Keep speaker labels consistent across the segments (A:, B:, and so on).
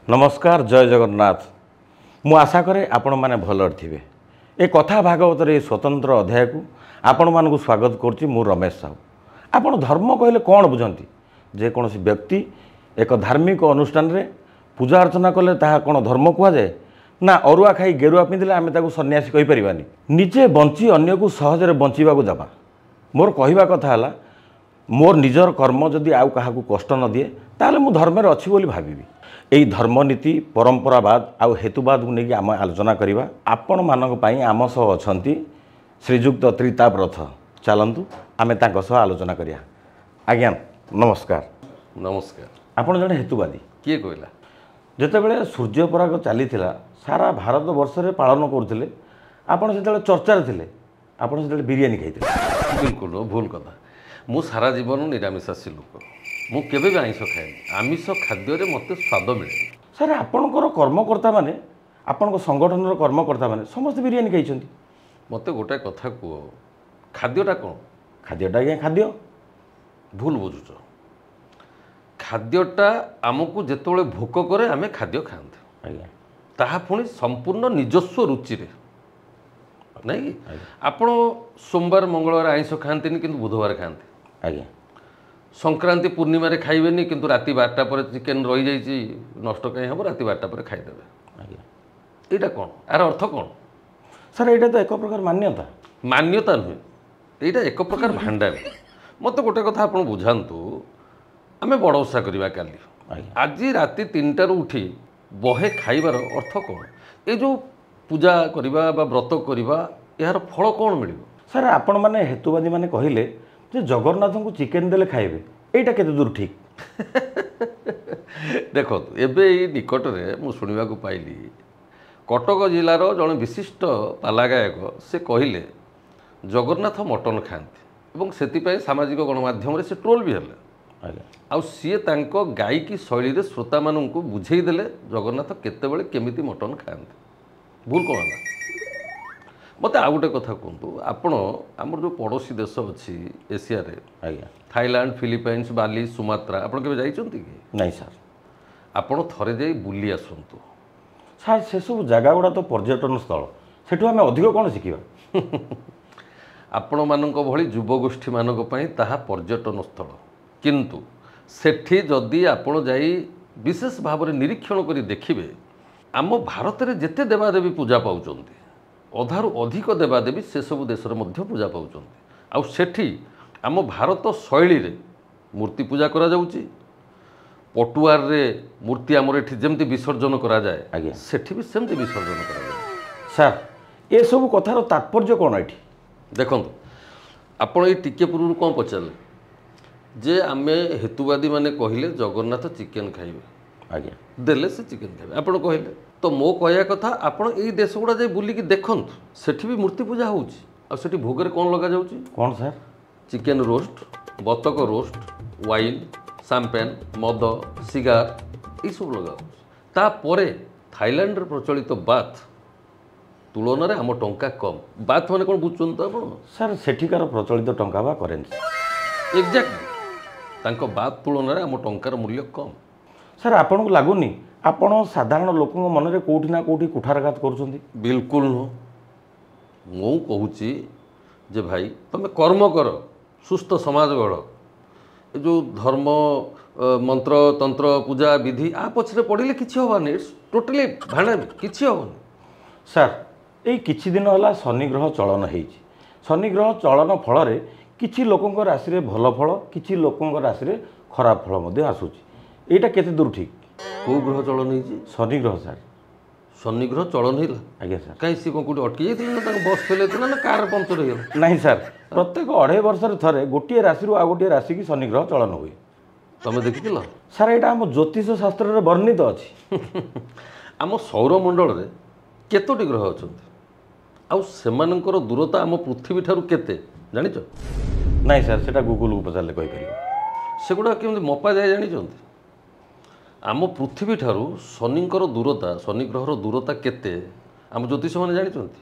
A: ନମସ୍କାର, ଜୟ ଜଗନ୍ନାଥ। ମୁଁ ଆଶା କରେ ଆପଣମାନେ ଭଲରେ ଥିବେ। ଏ କଥା ଭାଗବତର ଏ ସ୍ୱତନ୍ତ୍ର ଅଧ୍ୟାୟକୁ ଆପଣମାନଙ୍କୁ ସ୍ୱାଗତ କରୁଛି ମୁଁ ରମେଶ ସାହୁ। ଆପଣ ଧର୍ମ କହିଲେ କ'ଣ ବୁଝନ୍ତି? ଯେକୌଣସି ବ୍ୟକ୍ତି ଏକ ଧାର୍ମିକ ଅନୁଷ୍ଠାନରେ ପୂଜା ଅର୍ଚ୍ଚନା କଲେ ତାହା କ'ଣ ଧର୍ମ କୁହାଯାଏ? ନା ଅରୁଆ ଖାଇ ଗେରୁଆ ପିନ୍ଧିଲେ ଆମେ ତାକୁ ସନ୍ନ୍ୟାସୀ କହିପାରିବାନି? ନିଜେ ବଞ୍ଚି ଅନ୍ୟକୁ ସହଜରେ ବଞ୍ଚିବାକୁ ଦେବା। ମୋର କହିବା କଥା ହେଲା, ମୋର ନିଜର କର୍ମ ଯଦି ଆଉ କାହାକୁ କଷ୍ଟ ନ ଦିଏ, ତାହେଲେ ମୁଁ ଧର୍ମରେ ଅଛି ବୋଲି ଭାବିବି। ଏଇ ଧର୍ମନୀତି, ପରମ୍ପରାବାଦ ଆଉ ହେତୁବାଦକୁ ନେଇକି ଆମେ ଆଲୋଚନା କରିବା। ଆପଣମାନଙ୍କ ପାଇଁ ଆମ ସହ ଅଛନ୍ତି ଶ୍ରୀଯୁକ୍ତ ତ୍ରିତାପ ରଥ। ଚାଲନ୍ତୁ ଆମେ ତାଙ୍କ ସହ ଆଲୋଚନା କରିବା। ଆଜ୍ଞା ନମସ୍କାର।
B: ନମସ୍କାର।
A: ଆପଣ ଜଣେ ହେତୁବାଦୀ।
B: କିଏ କହିଲା?
A: ଯେତେବେଳେ ସୂର୍ଯ୍ୟପରାଗ ଚାଲିଥିଲା, ସାରା ଭାରତ ବର୍ଷରେ ପାଳନ କରୁଥିଲେ, ଆପଣ ସେତେବେଳେ ଚର୍ଚ୍ଚାରେ ଥିଲେ। ଆପଣ ସେତେବେଳେ ବିରିୟାନୀ ଖାଇଥିଲେ।
B: ବିଲକୁଲ ଭୁଲ କଥା। ମୁଁ ସାରା ଜୀବନ ନିରାମିଷାଶୀ ଲୋକ। ମୁଁ କେବେ ବି ଆଇଁଷ ଖାଏନି। ଆମିଷ ଖାଦ୍ୟରେ ମୋତେ ସ୍ୱାଦ ମିଳେନି।
A: ସାର୍, ଆପଣଙ୍କର କର୍ମକର୍ତ୍ତାମାନେ, ଆପଣଙ୍କ ସଂଗଠନର କର୍ମକର୍ତ୍ତାମାନେ ସମସ୍ତେ ବିରିୟାନୀ ଖାଇଛନ୍ତି।
B: ମୋତେ ଗୋଟାଏ କଥା କୁହ, ଖାଦ୍ୟଟା କ'ଣ?
A: ଖାଦ୍ୟଟା ଆଜ୍ଞା ଖାଦ୍ୟ।
B: ଭୁଲ ବୁଝୁଛ। ଖାଦ୍ୟଟା ଆମକୁ ଯେତେବେଳେ ଭୋକ କରେ ଆମେ ଖାଦ୍ୟ ଖାଆନ୍ତି।
A: ଆଜ୍ଞା।
B: ତାହା ପୁଣି ସମ୍ପୂର୍ଣ୍ଣ ନିଜସ୍ୱ ରୁଚିରେ, ନାଇଁ କି? ଆପଣ ସୋମବାର ମଙ୍ଗଳବାର ଆଇଁଷ ଖାଆନ୍ତିନି, କିନ୍ତୁ ବୁଧବାର ଖାଆନ୍ତି।
A: ଆଜ୍ଞା।
B: ସଂକ୍ରାନ୍ତି ପୂର୍ଣ୍ଣିମାରେ ଖାଇବେନି, କିନ୍ତୁ ରାତି 12ଟା ପରେ ଚିକେନ୍ ରହିଯାଇଛି, ନଷ୍ଟ କାହିଁ ହେବ, ରାତି 12ଟା ପରେ ଖାଇଦେବେ।
A: ଆଜ୍ଞା।
B: ଏଇଟା କ'ଣ? ଏହାର ଅର୍ଥ କ'ଣ?
A: ସାର୍, ଏଇଟା ତ ଏକ ପ୍ରକାର ମାନ୍ୟତା।
B: ମାନ୍ୟତା ନୁହେଁ, ଏଇଟା ଏକ ପ୍ରକାର ଭାଣ୍ଡାମି। ମୋତେ ଗୋଟେ କଥା ଆପଣ ବୁଝାନ୍ତୁ, ଆମେ ବଡ଼ ଓଷା କରିବା କାଲି।
A: ଆଜ୍ଞା।
B: ଆଜି ରାତି 3ଟାରୁ ଉଠି ବହେ ଖାଇବାର ଅର୍ଥ କ'ଣ? ଏ ଯେଉଁ ପୂଜା କରିବା ବା ବ୍ରତ କରିବା, ଏହାର ଫଳ କ'ଣ ମିଳିବ?
A: ସାର୍, ଆପଣମାନେ ହେତୁବାଦୀ ମାନେ କହିଲେ ଯେ ଜଗନ୍ନାଥଙ୍କୁ ଚିକେନ୍ ଦେଲେ ଖାଇବେ, ଏଇଟା କେତେ ଦୂର ଠିକ୍?
B: ଦେଖନ୍ତୁ, ଏବେ ଏଇ ନିକଟରେ ମୁଁ ଶୁଣିବାକୁ ପାଇଲି, କଟକ ଜିଲ୍ଲାର ଜଣେ ବିଶିଷ୍ଟ ପାଲା ଗାୟକ, ସେ କହିଲେ ଜଗନ୍ନାଥ ମଟନ ଖାଆନ୍ତି, ଏବଂ ସେଥିପାଇଁ ସାମାଜିକ ଗଣମାଧ୍ୟମରେ ସେ ଟ୍ରୋଲ୍ ବି ହେଲେ।
A: ଆଜ୍ଞା।
B: ଆଉ ସିଏ ତାଙ୍କ ଗାୟିକୀ ଶୈଳୀରେ ଶ୍ରୋତାମାନଙ୍କୁ ବୁଝେଇ ଦେଲେ ଜଗନ୍ନାଥ କେତେବେଳେ କେମିତି ମଟନ ଖାଆନ୍ତି। ଭୁଲ କ'ଣ ହେଲା? ମୋତେ ଆଉ ଗୋଟେ କଥା କୁହନ୍ତୁ ଆପଣ, ଆମର ଯେଉଁ ପଡ଼ୋଶୀ ଦେଶ ଅଛି ଏସିଆରେ,
A: ଆଜ୍ଞା,
B: ଥାଇଲାଣ୍ଡ, ଫିଲିପାଇନ୍ସ, ବାଲି, ସୁମାତ୍ରା, ଆପଣ କେବେ ଯାଇଛନ୍ତି କି?
A: ନାଇଁ ସାର୍।
B: ଆପଣ ଥରେ ଯାଇ ବୁଲି ଆସନ୍ତୁ।
A: ସାର୍, ସେସବୁ ଜାଗା ଗୁଡ଼ା ତ ପର୍ଯ୍ୟଟନ ସ୍ଥଳ, ସେଠୁ ଆମେ ଅଧିକ କ'ଣ ଶିଖିବା?
B: ଆପଣମାନଙ୍କ ଭଳି ଯୁବଗୋଷ୍ଠୀମାନଙ୍କ ପାଇଁ ତାହା ପର୍ଯ୍ୟଟନ ସ୍ଥଳ, କିନ୍ତୁ ସେଠି ଯଦି ଆପଣ ଯାଇ ବିଶେଷ ଭାବରେ ନିରୀକ୍ଷଣ କରି ଦେଖିବେ, ଆମ ଭାରତରେ ଯେତେ ଦେବାଦେବୀ ପୂଜା ପାଉଛନ୍ତି, ଅଧାରୁ ଅଧିକ ଦେବାଦେବୀ ସେସବୁ ଦେଶରେ ମଧ୍ୟ ପୂଜା ପାଉଛନ୍ତି। ଆଉ ସେଠି ଆମ ଭାରତ ଶୈଳୀରେ ମୂର୍ତ୍ତି ପୂଜା କରାଯାଉଛି। ପଟୁଆରରେ ମୂର୍ତ୍ତି ଆମର ଏଠି ଯେମିତି ବିସର୍ଜନ କରାଯାଏ,
A: ଆଜ୍ଞା,
B: ସେଠି ବି ସେମିତି ବିସର୍ଜନ କରାଯାଏ।
A: ସାର୍, ଏସବୁ କଥାର ତାତ୍ପର୍ଯ୍ୟ କ'ଣ ଏଠି?
B: ଦେଖନ୍ତୁ, ଆପଣ ଏଇ ଟିକେ ପୂର୍ବରୁ କ'ଣ ପଚାରିଲେ ଯେ ଆମେ ହେତୁବାଦୀ ମାନେ କହିଲେ ଜଗନ୍ନାଥ ଚିକେନ୍ ଖାଇବେ।
A: ଆଜ୍ଞା।
B: ଦେଲେ ସେ ଚିକେନ୍ ଖାଇବେ ଆପଣ କହିଲେ। ତ ମୋ କହିବା କଥା, ଆପଣ ଏଇ ଦେଶ ଗୁଡ଼ା ଯାଇ ବୁଲିକି ଦେଖନ୍ତୁ, ସେଠି ବି ମୂର୍ତ୍ତି ପୂଜା ହେଉଛି। ଆଉ ସେଠି ଭୋଗରେ କ'ଣ ଲଗାଯାଉଛି?
A: କ'ଣ ସାର୍?
B: ଚିକେନ୍ ରୋଷ୍ଟ, ବତକ ରୋଷ୍ଟ, ୱାଇନ୍, ସାମ୍ପେନ୍, ମଦ, ସିଗାର, ଏଇସବୁ ଲଗାଯାଉଛି। ତାପରେ ଥାଇଲାଣ୍ଡରେ ପ୍ରଚଳିତ ବାଥ୍ ତୁଳନାରେ ଆମ ଟଙ୍କା କମ୍। ବାଥ୍ ମାନେ କ'ଣ ବୁଝୁଛନ୍ତି ତ ଆପଣ?
A: ସାର୍, ସେଠିକାର ପ୍ରଚଳିତ ଟଙ୍କା ବା କରେନ୍ସି।
B: ଏକ୍ଜାକ୍ଟଲି, ତାଙ୍କ ବାଥ୍ ତୁଳନାରେ ଆମ ଟଙ୍କାର ମୂଲ୍ୟ କମ୍।
A: ସାର୍, ଆପଣଙ୍କୁ ଲାଗୁନି ଆପଣ ସାଧାରଣ ଲୋକଙ୍କ ମନରେ କେଉଁଠି ନା କେଉଁଠି କୁଠାରଘାତ କରୁଛନ୍ତି?
B: ବିଲକୁଲ ନୁହଁ। ମୁଁ କହୁଛି ଯେ ଭାଇ, ତୁମେ କର୍ମ କର, ସୁସ୍ଥ ସମାଜ ଗଢ଼। ଏ ଯେଉଁ ଧର୍ମ, ମନ୍ତ୍ର, ତନ୍ତ୍ର, ପୂଜା ବିଧି ଆ ପଛରେ ପଡ଼ିଲେ କିଛି ହେବନି। ଟୋଟାଲି ଭାଣ୍ଡାମି, କିଛି ହେବନି।
A: ସାର୍, ଏଇ କିଛି ଦିନ ହେଲା ଶନି ଗ୍ରହ ଚଳନ ହେଇଛି। ଶନି ଗ୍ରହ ଚଳନ ଫଳରେ କିଛି ଲୋକଙ୍କ ରାଶିରେ ଭଲ ଫଳ, କିଛି ଲୋକଙ୍କ ରାଶିରେ ଖରାପ ଫଳ ମଧ୍ୟ ଆସୁଛି। ଏଇଟା କେତେ ଦୂର ଠିକ୍?
B: କେଉଁ ଗ୍ରହ ଚଳନ ହେଇଛି?
A: ଶନି ଗ୍ରହ ସାର୍।
B: ଶନି ଗ୍ରହ ଚଳନ ହେଇଲା?
A: ଆଜ୍ଞା ସାର୍।
B: କାହିଁ, ସିଏ କ'ଣ କେଉଁଠି ଅଟକି ଯାଇଥିଲେ, ନା ତାଙ୍କ ବସ୍ ଫେଲ୍ ହେଇଥିଲା, ନା କାର୍ ପଙ୍କଚର ହେଇଗଲା?
A: ନାହିଁ ସାର୍, ପ୍ରତ୍ୟେକ 2.5 ବର୍ଷରେ ଥରେ ଗୋଟିଏ ରାଶିରୁ ଆଉ ଗୋଟିଏ ରାଶିକି ଶନି ଗ୍ରହ ଚଳନ ହୁଏ।
B: ତମେ ଦେଖିଥିଲ?
A: ସାର୍, ଏଇଟା ଆମ ଜ୍ୟୋତିଷ ଶାସ୍ତ୍ରରେ ବର୍ଣ୍ଣିତ ଅଛି।
B: ଆମ ସୌରମଣ୍ଡଳରେ କେତୋଟି ଗ୍ରହ ଅଛନ୍ତି, ଆଉ ସେମାନଙ୍କର ଦୂରତା ଆମ ପୃଥିବୀ ଠାରୁ କେତେ ଜାଣିଛ?
A: ନାଇଁ ସାର୍, ସେଇଟା ଗୁଗୁଲକୁ ପଚାରିଲେ କହିପାରିବ।
B: ସେଗୁଡ଼ା କେମିତି ମପା ଯାଏ ଜାଣିଛନ୍ତି? ଆମ ପୃଥିବୀ ଠାରୁ ଶନିଙ୍କର ଦୂରତା, ଶନି ଗ୍ରହର ଦୂରତା କେତେ ଆମ ଜ୍ୟୋତିଷମାନେ ଜାଣିଛନ୍ତି?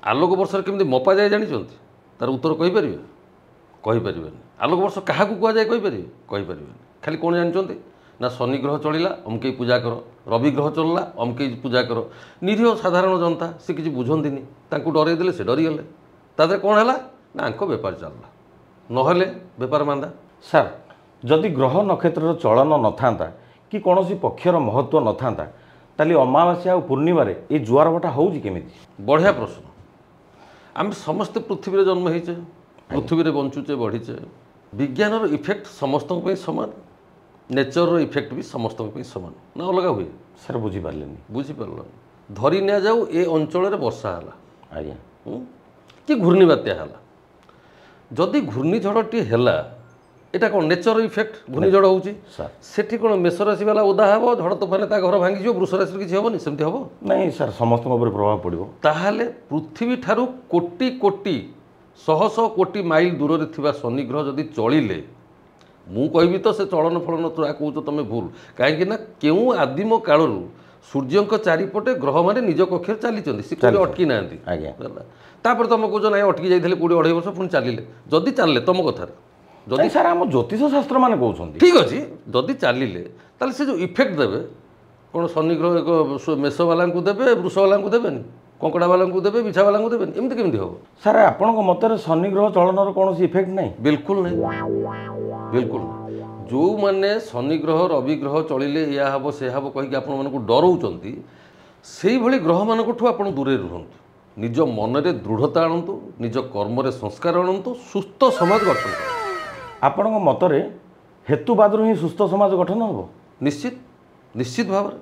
B: ଆଲୋକ ବର୍ଷରେ କେମିତି ମପା ଯାଏ ଜାଣିଛନ୍ତି? ତାର ଉତ୍ତର କହିପାରିବେ? କହିପାରିବେନି। ଆଲୋକ ବର୍ଷ କାହାକୁ କୁହାଯାଏ କହିପାରିବେ? କହିପାରିବେନି। ଖାଲି କ'ଣ ଜାଣିଛନ୍ତି? ନା ଶନି ଗ୍ରହ ଚଳିଲା ଅମକେଇ ପୂଜା କର, ରବି ଗ୍ରହ ଚଳିଲା ଅମକେଇ ପୂଜା କର। ନିରୀହ ସାଧାରଣ ଜନତା ସେ କିଛି ବୁଝନ୍ତିନି, ତାଙ୍କୁ ଡରେଇ ଦେଲେ ସେ ଡରିଗଲେ। ତା ଦେହରେ କ'ଣ ହେଲା ନା ଆଙ୍କ ବେପାର ଚାଲିଲା, ନହେଲେ ବେପାର ମାନ୍ଦା।
A: ସାର୍, ଯଦି ଗ୍ରହ ନକ୍ଷତ୍ରର ଚଳନ ନଥାନ୍ତା କି କୌଣସି ପକ୍ଷର ମହତ୍ତ୍ୱ ନଥାନ୍ତା, ତାହେଲେ ଅମାବାସ୍ୟା ଆଉ ପୂର୍ଣ୍ଣିମାରେ ଏ ଜୁଆର ଭଟା ହେଉଛି କେମିତି?
B: ବଢ଼ିଆ ପ୍ରଶ୍ନ। ଆମେ ସମସ୍ତେ ପୃଥିବୀରେ ଜନ୍ମ ହେଇଛେ, ପୃଥିବୀରେ ବଞ୍ଚୁଛେ, ବଢ଼ିଛେ। ବିଜ୍ଞାନର ଇଫେକ୍ଟ ସମସ୍ତଙ୍କ ପାଇଁ ସମାନ, ନେଚରର ଇଫେକ୍ଟ ବି ସମସ୍ତଙ୍କ ପାଇଁ ସମାନ ନା ଅଲଗା ହୁଏ?
A: ସାର୍ ବୁଝିପାରିଲେନି।
B: ବୁଝିପାରିଲନି। ଧରି ନିଆଯାଉ ଏ ଅଞ୍ଚଳରେ ବର୍ଷା ହେଲା,
A: ଆଜ୍ଞା,
B: କି ଘୂର୍ଣ୍ଣିବାତ୍ୟା ହେଲା। ଯଦି ଘୂର୍ଣ୍ଣିଝଡ଼ଟି ହେଲା, ଏଇଟା କ'ଣ ନେଚର ଇଫେକ୍ଟ? ଘୂର୍ଣ୍ଣିଝଡ଼ ହେଉଛି, ସେଠି କ'ଣ ମେଷ ରାଶି ବାଲା ଓଦା ହେବ, ଝଡ଼ ତୋଫାନେ ତା ଘର ଭାଙ୍ଗିଯିବ, ବୃଷ ରାଶିରେ କିଛି ହେବନି? ସେମିତି ହେବ
A: ନାଇଁ ସାର୍, ସମସ୍ତଙ୍କ ଉପରେ ପ୍ରଭାବ ପଡ଼ିବ।
B: ତାହେଲେ ପୃଥିବୀ ଠାରୁ କୋଟି କୋଟି ଶହ ଶହ କୋଟି ମାଇଲ ଦୂରରେ ଥିବା ଶନି ଗ୍ରହ ଯଦି ଚଳିଲେ, ମୁଁ କହିବି ତ ସେ ଚଳନ ଫଳନ ଯାହା କହୁଛ ତମେ ଭୁଲ। କାହିଁକି ନା କେଉଁ ଆଦିମ କାଳରୁ ସୂର୍ଯ୍ୟଙ୍କ ଚାରିପଟେ ଗ୍ରହମାନେ ନିଜ କକ୍ଷରେ ଚାଲିଛନ୍ତି, ସେ କେବେ ଅଟକି ନାହାନ୍ତି।
A: ଆଜ୍ଞା।
B: ହେଲା, ତାପରେ ତମେ କହୁଛ ନାଇଁ ଅଟକି ଯାଇଥିଲେ 2.5 ବର୍ଷ, ପୁଣି ଚାଲିଲେ। ଯଦି ଚାଲିଲେ ତମ କଥାରେ,
A: ଯଦି ସାର୍ ଆମ ଜ୍ୟୋତିଷ ଶାସ୍ତ୍ର ମାନେ କହୁଛନ୍ତି
B: ଠିକ୍ ଅଛି, ଯଦି ଚାଲିଲେ ତାହେଲେ ସେ ଯେଉଁ ଇଫେକ୍ଟ ଦେବେ କ'ଣ ଶନି ଗ୍ରହ ଏକ ମେଷବାଲାଙ୍କୁ ଦେବେ, ବୃଷବାଲାଙ୍କୁ ଦେବେନି, କଙ୍କଡ଼ାବାଲାଙ୍କୁ ଦେବେ, ବିଛାବାଲାଙ୍କୁ ଦେବେନି, ଏମିତି କେମିତି ହେବ?
A: ସାର୍ ଆପଣଙ୍କ ମତରେ ଶନି ଗ୍ରହ ଚଳନର କୌଣସି ଇଫେକ୍ଟ ନାହିଁ?
B: ବିଲକୁଲ ନାହିଁ, ବିଲକୁଲ ନାହିଁ। ଯେଉଁମାନେ ଶନି ଗ୍ରହ ରବି ଗ୍ରହ ଚଳିଲେ ଏଇଆ ହେବ ସେ ହେବ କହିକି ଆପଣମାନଙ୍କୁ ଡରଉଛନ୍ତି, ସେଇଭଳି ଗ୍ରହମାନଙ୍କଠୁ ଆପଣ ଦୂରରେ ରୁହନ୍ତୁ। ନିଜ ମନରେ ଦୃଢ଼ତା ଆଣନ୍ତୁ, ନିଜ କର୍ମରେ ସଂସ୍କାର ଆଣନ୍ତୁ, ସୁସ୍ଥ ସମାଜ ଗଠନ କରନ୍ତୁ।
A: ଆପଣଙ୍କ ମତରେ ହେତୁବାଦରୁ ହିଁ ସୁସ୍ଥ ସମାଜ ଗଠନ ହେବ?
B: ନିଶ୍ଚିତ, ନିଶ୍ଚିତ ଭାବରେ।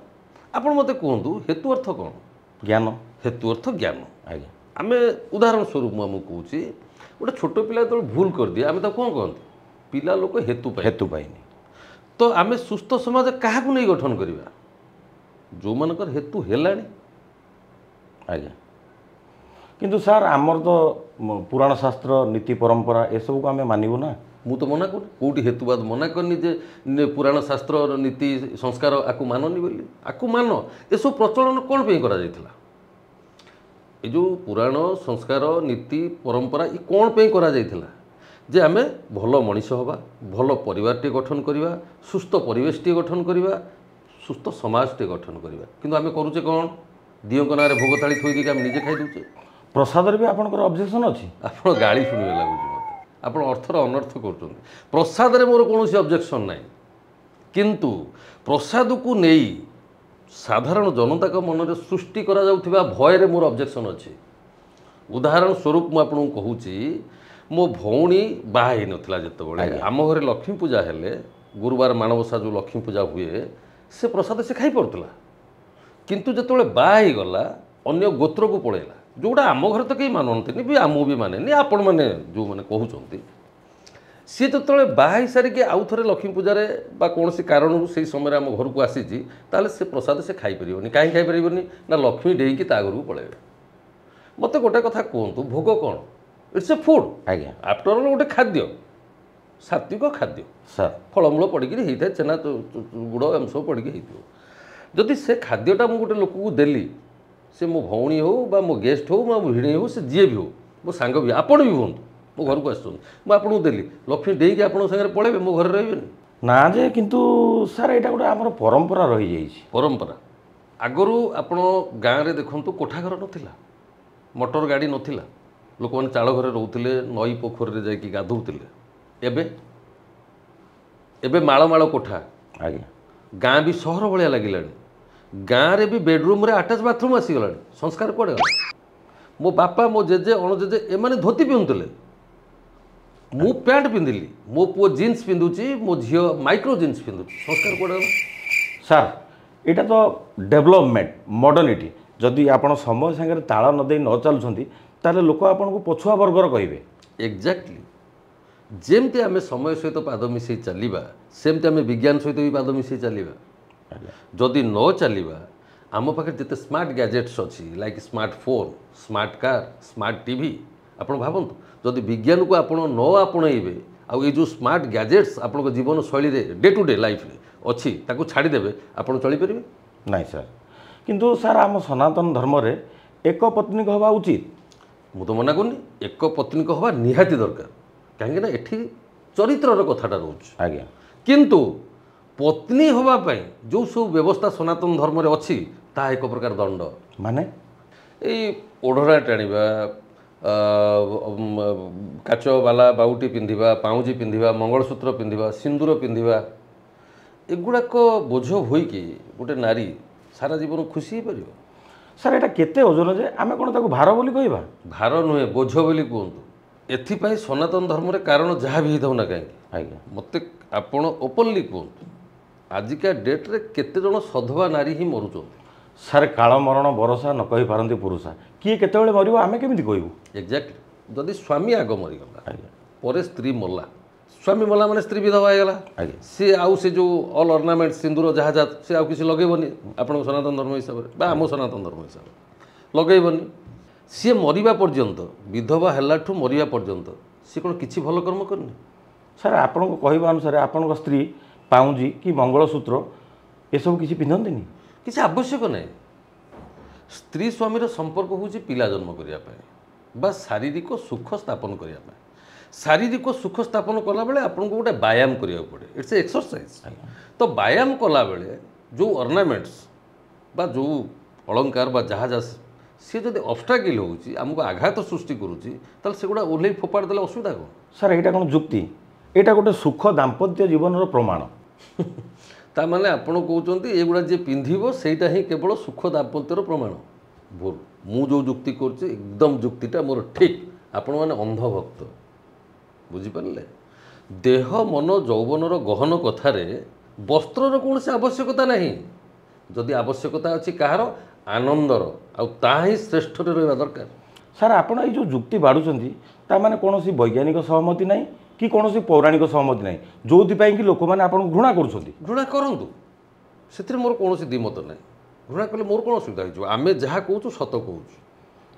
B: ଆପଣ ମୋତେ କୁହନ୍ତୁ, ହେତୁ ଅର୍ଥ କ'ଣ?
A: ଜ୍ଞାନ।
B: ହେତୁ ଅର୍ଥ ଜ୍ଞାନ।
A: ଆଜ୍ଞା।
B: ଆମେ ଉଦାହରଣ ସ୍ୱରୂପ ମୁଁ ଆମକୁ କହୁଛି, ଗୋଟେ ଛୋଟ ପିଲା ଯେତେବେଳେ ଭୁଲ କରିଦିଏ ଆମେ ତାକୁ କ'ଣ କହନ୍ତି? ପିଲା ଲୋକ ହେତୁ ପାଇ,
A: ହେତୁ ପାଇନି।
B: ତ ଆମେ ସୁସ୍ଥ ସମାଜ କାହାକୁ ନେଇ ଗଠନ କରିବା? ଯେଉଁମାନଙ୍କର ହେତୁ ହେଲାଣି।
A: ଆଜ୍ଞା। କିନ୍ତୁ ସାର୍ ଆମର ତ ପୁରାଣ ଶାସ୍ତ୍ର, ନୀତି ପରମ୍ପରା ଏସବୁକୁ ଆମେ ମାନିବୁ ନା?
B: ମୁଁ ତ ମନା କରୁନି, କେଉଁଠି ହେତୁବାଦ ମନା କରିନି ଯେ ପୁରାଣ ଶାସ୍ତ୍ର ନୀତି ସଂସ୍କାର ଆକୁ ମାନନି ବୋଲି। ଆକୁ ମାନ। ଏସବୁ ପ୍ରଚଳନ କ'ଣ ପାଇଁ କରାଯାଇଥିଲା? ଏ ଯେଉଁ ପୁରାଣ ସଂସ୍କାର ନୀତି ପରମ୍ପରା ଏ କ'ଣ ପାଇଁ କରାଯାଇଥିଲା? ଯେ ଆମେ ଭଲ ମଣିଷ ହେବା, ଭଲ ପରିବାରଟିଏ ଗଠନ କରିବା, ସୁସ୍ଥ ପରିବେଶଟିଏ ଗଠନ କରିବା, ସୁସ୍ଥ ସମାଜଟିଏ ଗଠନ କରିବା। କିନ୍ତୁ ଆମେ କରୁଛେ କ'ଣ? ଦିଅଙ୍କ ନାଁରେ ଭୋଗ ଥାଳି ଥୋଇ ଦେଇକି ଆମେ ନିଜେ ଖାଇ ଦେଉଛେ।
A: ପ୍ରସାଦରେ ବି ଆପଣଙ୍କର ଅବଜେକ୍ସନ୍ ଅଛି?
B: ଆପଣ ଗାଳି ଶୁଣିବେ ଲାଗୁଛି ମୋତେ, ଆପଣ ଅର୍ଥର ଅନର୍ଥ କରୁଛନ୍ତି। ପ୍ରସାଦରେ ମୋର କୌଣସି ଅବଜେକ୍ସନ୍ ନାହିଁ, କିନ୍ତୁ ପ୍ରସାଦକୁ ନେଇ ସାଧାରଣ ଜନତାଙ୍କ ମନରେ ସୃଷ୍ଟି କରାଯାଉଥିବା ଭୟରେ ମୋର ଅବଜେକ୍ସନ୍ ଅଛି। ଉଦାହରଣ ସ୍ୱରୂପ ମୁଁ ଆପଣଙ୍କୁ କହୁଛି, ମୋ ଭଉଣୀ ବାହା ହେଇନଥିଲା ଯେତେବେଳେ, ଆମ ଘରେ ଲକ୍ଷ୍ମୀ ପୂଜା ହେଲେ, ଗୁରୁବାର ମାଣବସା ଯେଉଁ ଲକ୍ଷ୍ମୀ ପୂଜା ହୁଏ, ସେ ପ୍ରସାଦ ସେ ଖାଇପାରୁଥିଲା। କିନ୍ତୁ ଯେତେବେଳେ ବାହା ହେଇଗଲା, ଅନ୍ୟ ଗୋତ୍ରକୁ ପଳେଇଲା, ଯେଉଁଟା ଆମ ଘରେ ତ କେହି ମାନନ୍ତିନି ବି, ମୁଁ ବି ମାନେନି, ଆପଣମାନେ ଯେଉଁମାନେ କହୁଛନ୍ତି। ସିଏ ଯେତେବେଳେ ବାହା ହେଇସାରିକି ଆଉ ଥରେ ଲକ୍ଷ୍ମୀ ପୂଜାରେ ବା କୌଣସି କାରଣରୁ ସେଇ ସମୟରେ ଆମ ଘରକୁ ଆସିଛି, ତାହେଲେ ସେ ପ୍ରସାଦ ସେ ଖାଇପାରିବନି। କାହିଁକି ଖାଇପାରିବନି? ନା ଲକ୍ଷ୍ମୀ ଡେଇଁକି ତା ଘରକୁ ପଳେଇବେ। ମୋତେ ଗୋଟେ କଥା କୁହନ୍ତୁ, ଭୋଗ କ'ଣ? It's a food.
A: ଆଜ୍ଞା।
B: ଆଫ୍ଟର ଅଲ୍ ଗୋଟେ ଖାଦ୍ୟ, ସାତ୍ವಿକ ଖାଦ୍ୟ
A: ସାର୍,
B: ଫଳମୂଳ ପଡ଼ିକିରି ହେଇଥାଏ, ଛେନା ଗୁଡ଼ ଏମିତି ସବୁ ପଡ଼ିକି ହେଇଥିବ। ଯଦି ସେ ଖାଦ୍ୟଟା ମୁଁ ଗୋଟେ ଲୋକକୁ ଦେଲି, ସେ ମୋ ଭଉଣୀ ହେଉ ବା ମୋ ଗେଷ୍ଟ ହେଉ ବା ମୋ ଭିଣେଇ ହେଉ, ସେ ଯିଏ ବି ହେଉ, ମୋ ସାଙ୍ଗ ବି, ଆପଣ ବି ହୁଅନ୍ତୁ, ମୋ ଘରକୁ ଆସୁଛନ୍ତି, ମୁଁ ଆପଣଙ୍କୁ ଦେଲି, ଲକ୍ଷ୍ମୀ ଡେଇଁକି ଆପଣଙ୍କ ସାଙ୍ଗରେ ପଳେଇବେ, ମୋ ଘରେ ରହିବେନି?
A: ନା ଯେ, କିନ୍ତୁ ସାର୍ ଏଇଟା ଗୋଟେ ଆମର ପରମ୍ପରା ରହିଯାଇଛି।
B: ପରମ୍ପରା ଆଗରୁ ଆପଣ ଗାଁରେ ଦେଖନ୍ତୁ, କୋଠା ଘର ନଥିଲା, ମଟର ଗାଡ଼ି ନଥିଲା, ଲୋକମାନେ ଚାଳ ଘରେ ରହୁଥିଲେ, ନଈ ପୋଖରୀରେ ଯାଇକି ଗାଧୋଉଥିଲେ। ଏବେ ଏବେ ମାଳ ମାଳ କୋଠା।
A: ଆଜ୍ଞା।
B: ଗାଁ ବି ସହର ଭଳିଆ ଲାଗିଲାଣି। ଗାଁରେ ବି ବେଡ଼ରୁମ୍ରେ ଆଟାଚ୍ ବାଥରୁମ୍ ଆସିଗଲାଣି। ସଂସ୍କାର କୁଆଡ଼େ ଗଲା? ମୋ ବାପା, ମୋ ଜେଜେ, ଅଣଜେଜେ ଏମାନେ ଧୋତି ପିନ୍ଧୁଥିଲେ, ମୁଁ ପ୍ୟାଣ୍ଟ ପିନ୍ଧିଲି, ମୋ ପୁଅ ଜିନ୍ସ ପିନ୍ଧୁଛି, ମୋ ଝିଅ ମାଇକ୍ରୋ ଜିନ୍ସ ପିନ୍ଧୁଛି। ସଂସ୍କାର କୁଆଡ଼େ ଗଲା?
A: ସାର୍ ଏଇଟା ତ ଡେଭଲପମେଣ୍ଟ, ମଡ଼ର୍ଣ୍ଣିଟି। ଯଦି ଆପଣ ସମୟ ସାଙ୍ଗରେ ତାଳ ନ ଦେଇ ନ ଚାଲୁଛନ୍ତି, ତାହେଲେ ଲୋକ ଆପଣଙ୍କୁ ପଛୁଆ ବର୍ଗର କହିବେ।
B: ଏକ୍ଜାକ୍ଟଲି। ଯେମିତି ଆମେ ସମୟ ସହିତ ପାଦ ମିଶାଇ ଚାଲିବା, ସେମିତି ଆମେ ବିଜ୍ଞାନ ସହିତ ବି ପାଦ ମିଶାଇ ଚାଲିବା। ଯଦି ନ ଚାଲିବା, ଆମ ପାଖରେ ଯେତେ ସ୍ମାର୍ଟ ଗ୍ୟାଜେଟ୍ସ ଅଛି, like smartphone, smart car, smart TV, ଆପଣ ଭାବନ୍ତୁ ଯଦି ବିଜ୍ଞାନକୁ ଆପଣ ନ ଆପଣେଇବେ ଆଉ ଏଇ ଯେଉଁ ସ୍ମାର୍ଟ ଗ୍ୟାଜେଟ୍ସ ଆପଣଙ୍କ ଜୀବନଶୈଳୀରେ ଡେ ଟୁ ଡେ ଲାଇଫ୍ରେ ଅଛି ତାକୁ ଛାଡ଼ିଦେବେ, ଆପଣ ଚଳିପାରିବେ?
A: ନାଇଁ ସାର୍। କିନ୍ତୁ ସାର୍ ଆମ ସନାତନ ଧର୍ମରେ ଏକ ପତ୍ନୀକ ହେବା ଉଚିତ।
B: ମୁଁ ତ ମନା କରୁନି, ଏକ ପତ୍ନୀକ ହେବା ନିହାତି ଦରକାର, କାହିଁକିନା ଏଠି ଚରିତ୍ରର କଥାଟା ରହୁଛି।
A: ଆଜ୍ଞା।
B: କିନ୍ତୁ ପତ୍ନୀ ହେବା ପାଇଁ ଯେଉଁ ସବୁ ବ୍ୟବସ୍ଥା ସନାତନ ଧର୍ମରେ ଅଛି ତାହା ଏକ ପ୍ରକାର ଦଣ୍ଡ।
A: ମାନେ
B: ଏଇ ଓଢ଼ଣା ଟାଣିବା, କାଚ ବାଲା ବାଉଟି ପିନ୍ଧିବା, ପାଉଁଜି ପିନ୍ଧିବା, ମଙ୍ଗଳସୂତ୍ର ପିନ୍ଧିବା, ସିନ୍ଦୁର ପିନ୍ଧିବା, ଏଗୁଡ଼ାକ ବୋଝ ହୋଇକି ଗୋଟେ ନାରୀ ସାରା ଜୀବନ ଖୁସି ହେଇପାରିବ?
A: ସାର୍ ଏଇଟା କେତେ ଓଜନ ଯେ ଆମେ କ'ଣ ତାକୁ ଭାର ବୋଲି କହିବା?
B: ଭାର ନୁହେଁ, ବୋଝ ବୋଲି କୁହନ୍ତୁ। ଏଥିପାଇଁ ସନାତନ ଧର୍ମରେ କାରଣ ଯାହା ବି ହେଇଥାଉ ନା କାହିଁକି,
A: ଆଜ୍ଞା
B: ମୋତେ ଆପଣ ଓପନଲି କୁହନ୍ତୁ, ଆଜିକା ଡେଟ୍ରେ କେତେଜଣ ସଧବା ନାରୀ ହିଁ ମରୁଛନ୍ତି?
A: ସାର୍ କାଳ ମରଣ ବରସା ନ କହିପାରନ୍ତି ପୁରୁଷା, କିଏ କେତେବେଳେ ମରିବ ଆମେ କେମିତି କହିବୁ?
B: ଏକ୍ଜାକ୍ଟଲି। ଯଦି ସ୍ୱାମୀ ଆଗ ମରିଗଲା,
A: ଆଜ୍ଞା
B: ପରେ ସ୍ତ୍ରୀ ମଲା, ସ୍ୱାମୀ ମଲା ମାନେ ସ୍ତ୍ରୀ ବିଧବା ହେଇଗଲା,
A: ଆଜ୍ଞା
B: ସିଏ ଆଉ ସେ ଯେଉଁ ଅଲ୍ ଅର୍ଣ୍ଣାମେଣ୍ଟ ସିନ୍ଦୁର ଯାହା ଯାହା ସେ ଆଉ କିଛି ଲଗେଇବନି ଆପଣଙ୍କ ସନାତନ ଧର୍ମ ହିସାବରେ ବା ଆମ ସନାତନ ଧର୍ମ ହିସାବରେ ଲଗେଇବନି। ସିଏ ମରିବା ପର୍ଯ୍ୟନ୍ତ, ବିଧବା ହେଲାଠୁ ମରିବା ପର୍ଯ୍ୟନ୍ତ ସିଏ କ'ଣ କିଛି ଭଲ କର୍ମ କରିନି?
A: ସାର୍ ଆପଣଙ୍କ କହିବା ଅନୁସାରେ ଆପଣଙ୍କ ସ୍ତ୍ରୀ ପାଉଁଜି କି ମଙ୍ଗଳସୂତ୍ର ଏସବୁ କିଛି ପିନ୍ଧନ୍ତିନି?
B: କିଛି ଆବଶ୍ୟକ ନାହିଁ। ସ୍ତ୍ରୀ ସ୍ୱାମୀର ସମ୍ପର୍କ ହେଉଛି ପିଲା ଜନ୍ମ କରିବା ପାଇଁ ବା ଶାରୀରିକ ସୁଖ ସ୍ଥାପନ କରିବା ପାଇଁ। ଶାରୀରିକ ସୁଖ ସ୍ଥାପନ କଲାବେଳେ ଆପଣଙ୍କୁ ଗୋଟେ ବ୍ୟାୟାମ କରିବାକୁ ପଡ଼େ, it's a exercise. ତ ବ୍ୟାୟାମ କଲାବେଳେ ଯେଉଁ ଅର୍ଣ୍ଣାମେଣ୍ଟସ୍ ବା ଯେଉଁ ଅଳଙ୍କାର ବା ଯାହା ଯାହା ସିଏ ଯଦି ଅବଷ୍ଟ୍ରାକିଲ୍ ହେଉଛି, ଆମକୁ ଆଘାତ ସୃଷ୍ଟି କରୁଛି, ତାହେଲେ ସେଗୁଡ଼ା ଓହ୍ଲେଇ ଫୋପାଡ଼ି ଦେଲେ ଅସୁବିଧା କ'ଣ?
A: ସାର୍ ଏଇଟା କ'ଣ ଯୁକ୍ତି? ଏଇଟା ଗୋଟେ ସୁଖ ଦାମ୍ପତ୍ୟ ଜୀବନର ପ୍ରମାଣ।
B: ତା ମାନେ ଆପଣ କହୁଛନ୍ତି ଏଗୁଡ଼ା ଯିଏ ପିନ୍ଧିବ ସେଇଟା ହିଁ କେବଳ ସୁଖ ଦାମ୍ପତ୍ୟର ପ୍ରମାଣ? ଭୁଲ। ମୁଁ ଯେଉଁ ଯୁକ୍ତି କରୁଛି ଏକଦମ ଯୁକ୍ତିଟା ମୋର ଠିକ୍। ଆପଣମାନେ ଅନ୍ଧଭକ୍ତ, ବୁଝିପାରିଲେ? ଦେହ ମନ ଯୌବନର ଗହନ କଥାରେ ବସ୍ତ୍ରର କୌଣସି ଆବଶ୍ୟକତା ନାହିଁ। ଯଦି ଆବଶ୍ୟକତା ଅଛି କାହାର? ଆନନ୍ଦର, ଆଉ ତାହା ହିଁ ଶ୍ରେଷ୍ଠରେ ରହିବା ଦରକାର।
A: ସାର୍ ଆପଣ ଏଇ ଯେଉଁ ଯୁକ୍ତି ବାଢ଼ୁଛନ୍ତି ତା ମାନେ କୌଣସି ବୈଜ୍ଞାନିକ ସହମତି ନାହିଁ କି କୌଣସି ପୌରାଣିକ ସହମତି ନାହିଁ, ଯେଉଁଥିପାଇଁ କି ଲୋକମାନେ ଆପଣଙ୍କୁ ଘୃଣା କରୁଛନ୍ତି।
B: ଘୃଣା କରନ୍ତୁ, ସେଥିରେ ମୋର କୌଣସି ଦ୍ୱିମତ ନାହିଁ। ଘୃଣା କଲେ ମୋର କ'ଣ ଅସୁବିଧା ହେଇଯିବ? ଆମେ ଯାହା କହୁଛୁ ସତ କହୁଛୁ,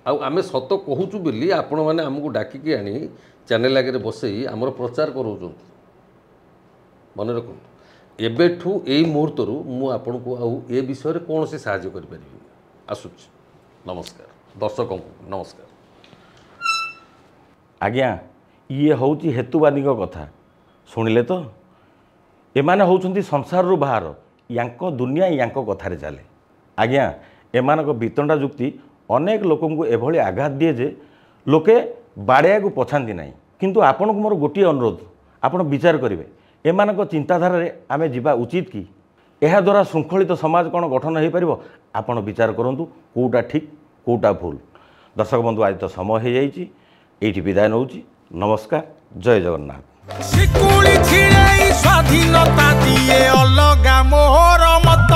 B: ଆଉ ଆମେ ସତ କହୁଛୁ ବୋଲି ଆପଣମାନେ ଆମକୁ ଡାକିକି ଆଣି ଚ୍ୟାନେଲ୍ ଆଗରେ ବସେଇ ଆମର ପ୍ରଚାର କରାଉଛନ୍ତି। ମନେ ରଖନ୍ତୁ, ଏବେଠୁ ଏଇ ମୁହୂର୍ତ୍ତରୁ ମୁଁ ଆପଣଙ୍କୁ ଆଉ ଏ ବିଷୟରେ କୌଣସି ସାହାଯ୍ୟ କରିପାରିବିନି। ଆସୁଛି, ନମସ୍କାର। ଦର୍ଶକଙ୍କୁ ନମସ୍କାର।
A: ଆଜ୍ଞା ଇଏ ହେଉଛି ହେତୁବାଦୀଙ୍କ କଥା, ଶୁଣିଲେ ତ? ଏମାନେ ହେଉଛନ୍ତି ସଂସାରରୁ ବାହାର, ୟାଙ୍କ ଦୁନିଆ ୟାଙ୍କ କଥାରେ ଚାଲେ। ଆଜ୍ଞା ଏମାନଙ୍କ ବିତଣ୍ଡା ଯୁକ୍ତି ଅନେକ ଲୋକଙ୍କୁ ଏଭଳି ଆଘାତ ଦିଏ ଯେ ଲୋକେ ବାଡ଼େଇବାକୁ ପଛାନ୍ତି ନାହିଁ। କିନ୍ତୁ ଆପଣଙ୍କୁ ମୋର ଗୋଟିଏ ଅନୁରୋଧ, ଆପଣ ବିଚାର କରିବେ ଏମାନଙ୍କ ଚିନ୍ତାଧାରାରେ ଆମେ ଯିବା ଉଚିତ କି? ଏହାଦ୍ୱାରା ଶୃଙ୍ଖଳିତ ସମାଜ କ'ଣ ଗଠନ ହୋଇପାରିବ? ଆପଣ ବିଚାର କରନ୍ତୁ କେଉଁଟା ଠିକ୍ କେଉଁଟା ଭୁଲ। ଦର୍ଶକ ବନ୍ଧୁ, ଆଜି ତ ସମୟ ହୋଇଯାଇଛି, ଏଇଠି ବିଦାୟ ନେଉଛି। ନମସ୍କାର, ଜୟ ଜଗନ୍ନାଥ।
C: ଶିକୁଳି ଛିଡ଼େଇ ସ୍ୱାଧୀନତା ଦିଏ ଅଲଗା ମୋହର ମତ।